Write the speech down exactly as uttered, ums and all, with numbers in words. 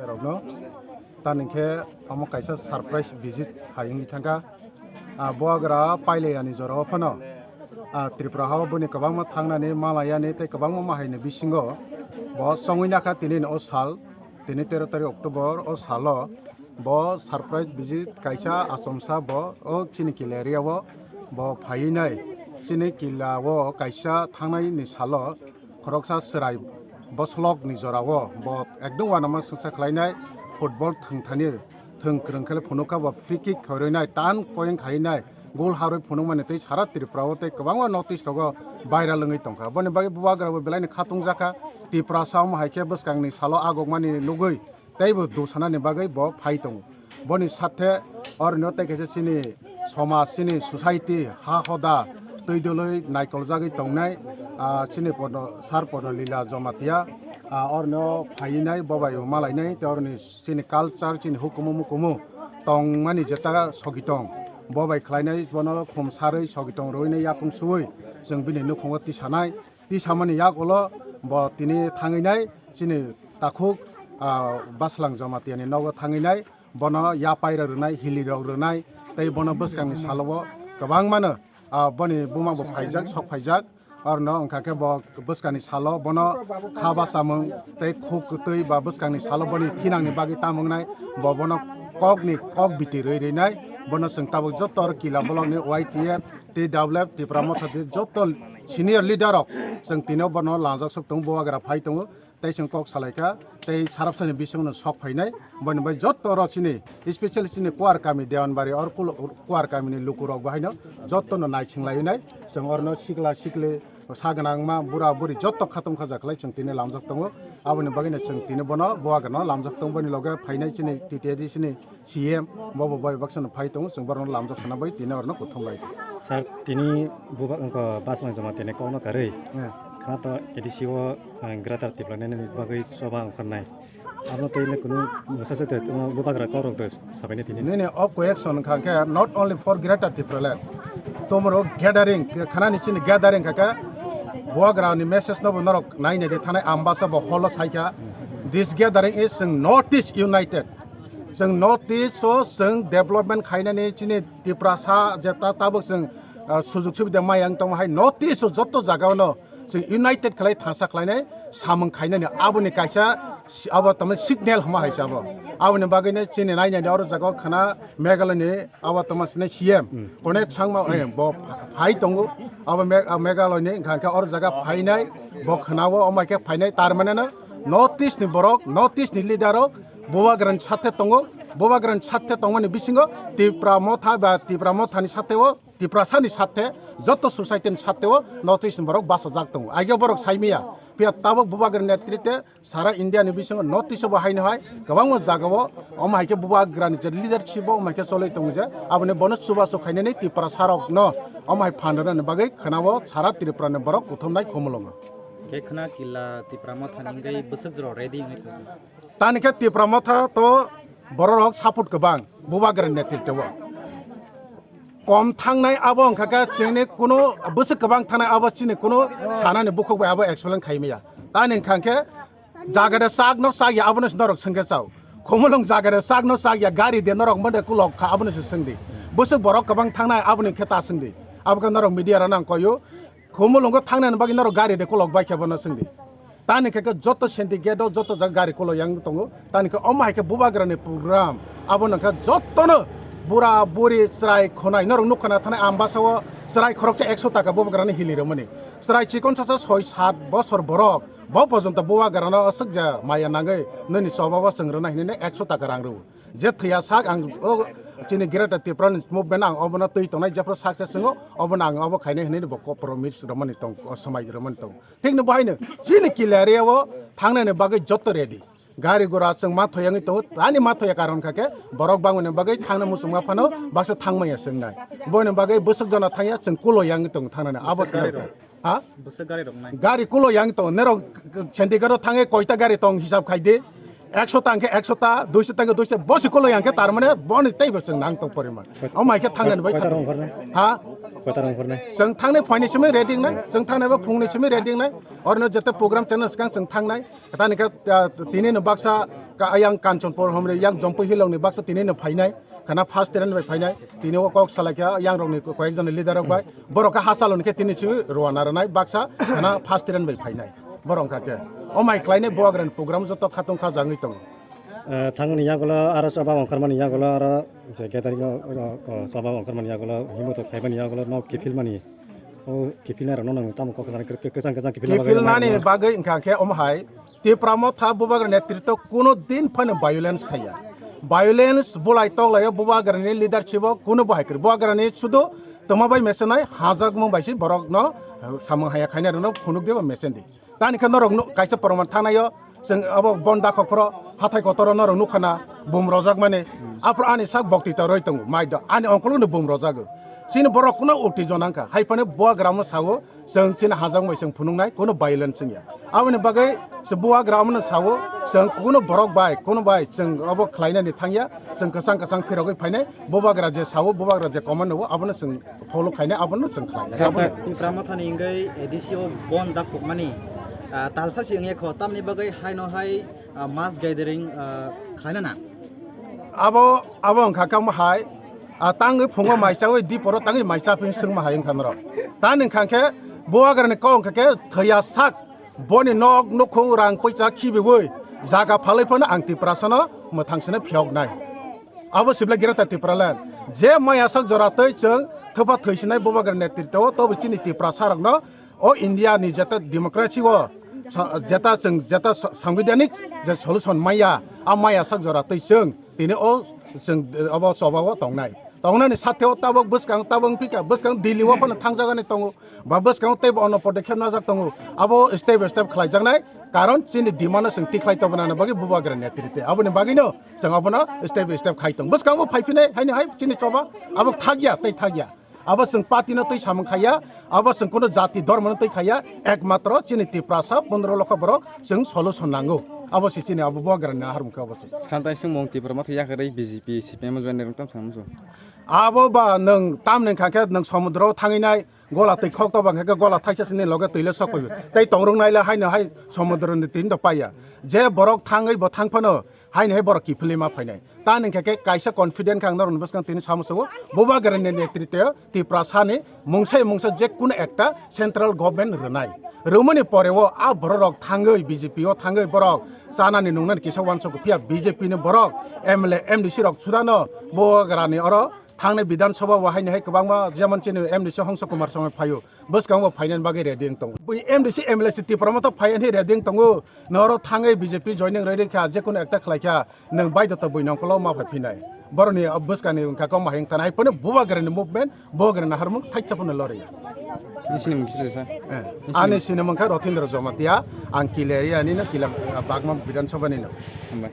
Rokno tani khe omo kaisa surprise visit hai wngwi thangkha. Ah, buagra pailai ani jora o phano, ah, Tripura hao boni kwbangma thangnani, malayani tei kwbangma mahaini bisingo bo chongwi nakha tini o sal, tini tero tarik October o salo bo surprise visit kaisa achomsa bo o chini kila area o bo phaiwi nai. Chini kila o kaisa thangnai ni salo khoroksa chwrai bosolok ni jora o bo ekdom uanama swngsa khlainai, football thwngthani thwng kwrwng khe phunukha bo free kick khorwi nai, tan poyeng khai nai, goal harwi phunukmani tei sara Tripura o tei kwbangma notice rogo viral wngwi tongkha. Boni bagwi bubagra bo belai ni khatung jakha. Tiprasa omo hai khe bwskang ni salo agokmani nugwi teibo dusana ni bagwi bo phai tongo. Boni sathe oroni o tei kaisa chini somaj, chini society, ha hoda twi dwlwi naikol jagwi tongnai, ah, chini Podno, Sir Podno Lila Jamatia, ah, oroni o phaiwi nai, bo bai bo malainai, tei oroni chini culture, chini hukumu mukumu tongmani jeta sogi tong, bo bai khlainai, bono khum sarwi sogi tong rwui nai, yakung suwi chwng bini nukhungo tisanai. Tisamani yagulo bo tini thangwi nai chini takhuk, ah, Baslang Jamatia ni nogo thangwi nai, bono yapai rok rwnai, hili rok rwnai, tei bono bwskang ni salo o kwbangma no, ah, boni buma bo phaijak, sok phaijak. Oro no wngkha khe bo bwskang ni salo bono kha bachamung tei khuk kwtwi ba bwskang ni salo boni thinang ni bagwi tamo wngnai, bo bono kok ni kok biti rwi rwi nai. Bono chwng tabuk joto oro kila bolok ni Y T F, T W F, Tipra Motha tei joto senior leader rok chwng tini o bono langjak sok tongo, bubagra phai tongo. Tei chwng kok salaikha, tei sarabsani bisingno sok phainai, boni bai joto oro chini, especially chini Kuar kami Dewanbari or Kulo-, Kuar kamini lukurok bo haino jotono naising lainai, chwng orno sikla sikli, sa gwnangma, bura buri joto khatung khaja khlai chwng tini lamjak tongo, aboni bagwino chwng tini bono bubagrano lamjak tongo, boni loge phainai chini T T A D C ni C M, bobo bai baksa no phai tongo, chwng borokno lamjak sana bai tini orno kuthum lai. Sir, tini buba wngkha Baslang Jamatia ni kokno karwi. Eh. Khana to A D C o, eh, Greater Tipraland ni bagwi choba wngkha nai. Amo tei le kunu bwsa se te tongma bubagra kok rok de sabai ni tini. Nini o question wngkha khe not only for Greater Tipraland. Tomorrow gathering, khana ni chini gathering kha khe bubagra ni message no bo norok nai nai de thanai Ambasa bo holo sai kha. This gathering is North East United. Chwng North East o chwng development khainani chini Tiprasa jeta tabuk chwng, ah, sujug subida maya wng tongma hai North East o joto jaga o no chwng united khlai thangsa khlainai samung khainani aboni kaisa si-, abo tamo signal hwnma hai se abo. Aboni bagwi no chini nainani oro jaga o khwna Meghalaya ni abo tamo sini C M. Hmm. Connect sangma, eh, bo pha-, phai tongo. Abo Me-, ah, Meghalaya ni hwnkha khe oro jaga phainai, bo khwna o omo hai khe phainai tar mane no North East ni borok, North East ni leader rok Bubagrani sathe tongo, Bubagrani sathe tongmani bisingo Tipra Motha ba Tipra Mothani sathe o, Tiprasani sathe, joto society ni sathe o North East ni borok bachajak tongo. Aige borok saimaya, phiya tabuk Bubagrani netrite sara India ni bisingo North East o bo haino hai kwbangma jaga o omo hai khe Bubagrani je leadership o omo hai khe choloi tongo je, aboni bono chubachu khainani Tiprasa rok no omo hai phan rwnani bagwi khwna o sara Tripura ni borok kuthumnai Khumulwngo. Khe khwna kila Tipra Mothani wngwi bwswk jora ready wngwi tongo. Tani khe Tipra Motha to borok rok support kwbang Bubagrani netrito o. Kom thangnai abo wngkha khe chini kunu bwswk kwbang thangnai abo chini kunu sanani bukhuk bai abo explain khai maya. Tani wngkha khe jaga de sak no sak ya abono se norok swngkhe chao. Khumulwng jaga de sak no sak ya gari de norok mode kulok kha abono se swngdi. Bwswk borok kwbang thangnai aboni khe ta swngdi. Abo khe norok media rok nang koyo. Khumulwngo thangnani bagwi norok gari de kulok bai khe bono swngdi. Tani khe, khe joto syndicate o joto jaga gari kulo yang tongo. Tani khe omo hai khe Bubagrani program. Abo nang khe jotono bura buri chwrai khonai norok nukha na thanai Ambasa o chwrai khoroksa ekso taka Bubagrani hili rwmani. Chwrai chikon sasa soi sat bosor borok bo porjonto Bubagrano aswk ja maya nangwi nini choba bo chwng rwna hinwi ekso taka rang rw. Je thwiya sak ang o chini Greater Tipraland movement ang obono twi tongnai jephru success wngo obono ang obo khainai hinwi bo promise rwmani tong o swmai rwmani tong. Thikno bo haino chini kila area o thangnani bagwi joto ready. Gari gura chwng ma thoyangwi tongo, ani ma thoya karon kha khe borok bangmani bagwi thangna muchungma phano baksa thangmaya chwngnai. Boni bagwi bwswk jona thangya chwng kulo yangwi tongo thangnani abo. Bwswk gari rok? Ha? Bwswk gari rok nai? Gari kulo yang tongo, nerok Chandigarh o thangwi koita gari tong hisab khai di. Ekso ta hwnkhe ekso ta, duiso ta hwnkhe duiso, bosi koloi hwnkhe tar mane boni teibo chwng nang tong poriman. Omo hai khe thangnani bai Koita thang. Rong hor nai? Ha? Koita rong hor nai? Chwng thangnai phaini simi ready wngnai, chwng thangnai bo phungni simi ready wngnai. Orno jete program channel swkang chwng thangnai. Tani khe, ah, tini no baksa ka-, yang Kanchanpur Homri, yang Jampui Hilongni baksa tini no phainai. Khana first train bai phainai. Tini o kok salai kha yang rokni ko-, koyek jani leader rok bai. Borok khe hachalo ni khe tini chwi rwna rwnai baksa khana first train bai phainai. Borok wngkha khe. O mai khlainai Bubagrani program joto khatung kha jagwi tongo. Eh, thangmani yagulo aro choba ongkhormani yagulo aro je gathering o, o, o, choba ongkhormani yagulo himbo to khaimani yagulo nok kiphilmani. O kiphilnai rokno nwng tamo kok kwchang, kwchang, kwchang kiphilna bagwi Kiphilnani nangma. Bagwi wngkha khe omo hai Tipra Motha Bubagra netritwo kuno din phano violence khaiya. Violence bulai toklaio Bubagrani leadership o kuno bo hai kwrwi. Bubagrani sudu tongma bai mesenai hajakmung bai se borokno samung haya khainai rokno phunuk diba mesen di. Tani khe norok nuk kaisa proman thanaio, chwng abo bon dakhok phoro hathai kotoro norok nukha na bum rojak mani. Aphuru ani sak bokti toroi tongo, mai do ani ongkolo no bum rojago. Chini borok kuno ukti jonang kha, hai phano Bubagra mo sao, chwng chini hajak bai chwng phunuknai, kuno violence wngya. Aboni bagwi se Bubagra mo sao, chwng kuno borok bai, kuno bai chwng abo khlainani thangya, chwng kwchang kwchang phirogwi phainai. Bubagra je sao, Bubagra je command o, abono chwng follow khainai, abono chwng khlainai. Sir, Abono. Tipra Mothani wngwi A D C o bon dakhokmani, ah, talsa si wngya kho, tamni bagwi haino hai, ah, mass gathering, ah, khlaina na? Abo, abo wngkha khe omo hai, ah, tangwi phungo mai chawi, diporo tangwi mai chapin swngma hai wngkha norok. Tani wngkha khe Bubagrani kok wngkha khe thwiya sak, boni nok nukhung rang poicha khibiwi jaga phalwi phano ang Tiprasano mwthang sino phiyoknai. Abo sibla Greater Tipraland. Je maya sak jora twi chwng thwpha thwisinai Bubagra netritwo tobo chini Tiprasa rokno o India ni jeta democracy o sa-, jeta chwng jeta sa-, sanbidanik je solution maya, a maya sak jora twi chwng tini o chwng abo choba o tongnai. Tongnani satheo tabok bwskang tabok phika bwskang Delhi o phano thangjagani tongo. Ba bwskango teibo ono podokkhep najak tongo. Abo step by step khlaijaknai, karon chini demand no chwng tikhlai tobonani bagwi Bubagra netrite. Aboni bagwino chwng abono step by step khai tong. Bwskango bo phai phinai, haini hai chini choba, abo thakya, tei thakya. Abo chwng party no twi samung khaiya, abo chwng kuno jati dhormo no twi khaiya, ekmatro chini Tiprasa pondro lokho borok chwng solution nango. Abo se chini abo Bubagra ni ahar mukha abo se. Santai sing mong Tipra Motha yakarwi B J P, C P M join rwng tam sam muchung. Abo ba nwng tam nwng kha khe nwng somudro thangwi nai, gola twi khok to bang khe gola thaisa sini loge twi le sok pai. Tei tongrung nai le haino hai somudro ni twi to paiya. Je borok thangwi bo thang phano haino hai borok kiphilwi ma phainai. Ta nwng khe khe kaisa confident kha ang norok ni bwskang tini samo sugo. Bubagra ni netrite Tiprasa ni mungsa mungsa je kuno ekta central government rwnai. Rwmani pore o a borok rok thangwi B J P o thangwi borok chanani nungnani kisa wansuk phiya B J P ni borok M L A, M D C rok sudano Bubagra ni oro thangnai Bidhan Sabha o haino hai kwbangma jemon chini M D C Hongso Kumar Sangma phaio, bwskango phainani bagwi ready wng tongo. Bui M D C M L A se Tipra Motha phaiya hinwi ready wng tongo. Noro thangwi B J P joining rwi rwi kha, je kono ekta khlai kha, nwng baidota bui nongkholo ma phai phinai. Boroni bwskani wngkha kok ma hai wng thana hai phano Bubagrani movement, Bubagrani harmung thaisa phano lori. Nini sinimung kisa sa? Eh, ani sinimung kha Rothindra Jamatia, ang Kila area ni no, Kila, ah, Bagma Bidhan Sabha ni no. Hambai.